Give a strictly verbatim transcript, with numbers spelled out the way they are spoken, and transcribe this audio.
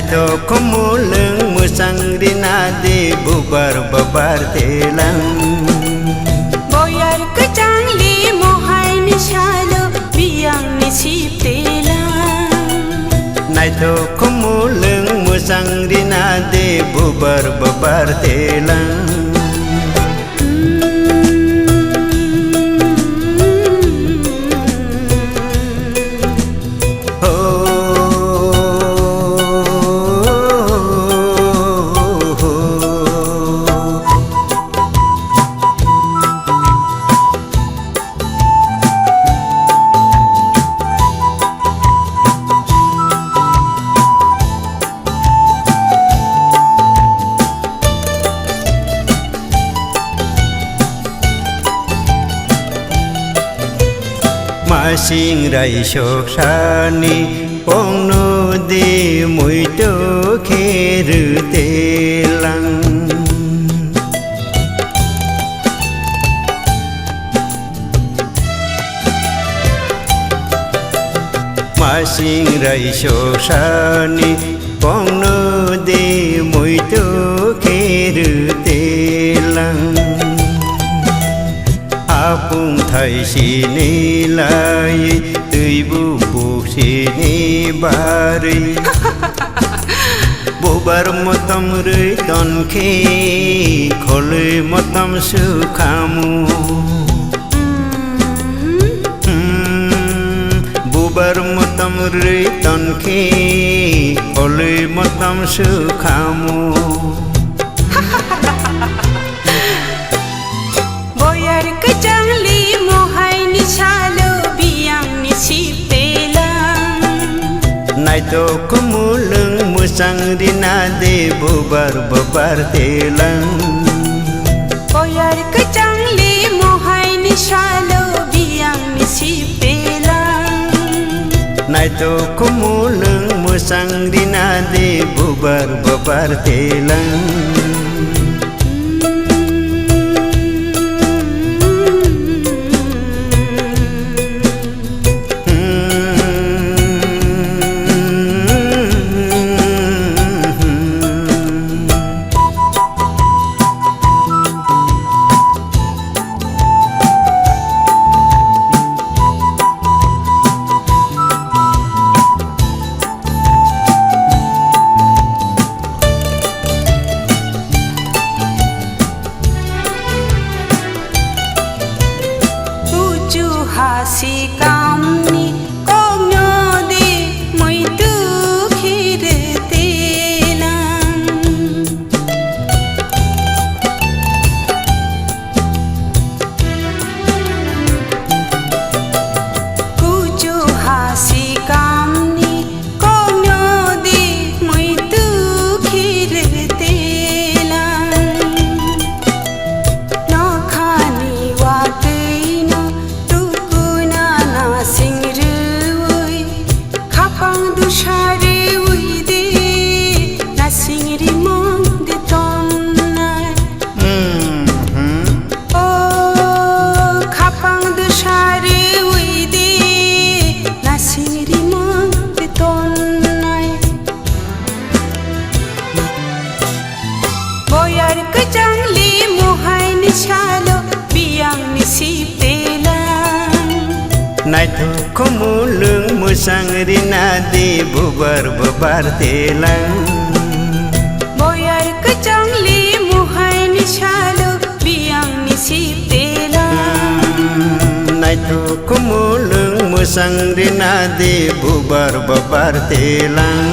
Tok khumulwng mwchang rina di bubar babar telang. Boyar kwchang li mohaini salo biyangni sip telang. Naithok khumulwng mwchang rina di bubar babar telang. Masing raisok sani pongno di muito khe rwtelang. Masing raisok sani pongno de muito khe rwtelang. Apung thai sini lai twi bubuk sini bari. Bubar motom rwi ton khe kholwi motom sukhamu. Hmm, bubar motom rwi ton khe kholwi motom sukhamu. Boyar kwchang li mohaini salo biyangni sip telang. Naithok khumulwng mwchang rina de bubar babar telang. Boyar kwchang li mohaini salo biyangni sip telang. Naithok khumulwng mwchang rina de bubar babar telang. Uchu hasi kamni kokno de muitu khire telang. Kuchu hasi kamni kokno di muitu khire telang. Nokhani watwino tukuna nasing rwi. Khapang dusari uidi nasing rimang de tonnai. Mhm. O khapang dusari uidi nasing rimang de tonnai. Boyar kwchang li mohaini salo biyangni sip telang. Naithok khumulwng mwchang rina di bubar babar telang. Boyar kwchang li mohaini salo biyangni sip telang. Naithok khumulwng mwchang rina di bubar babar telang.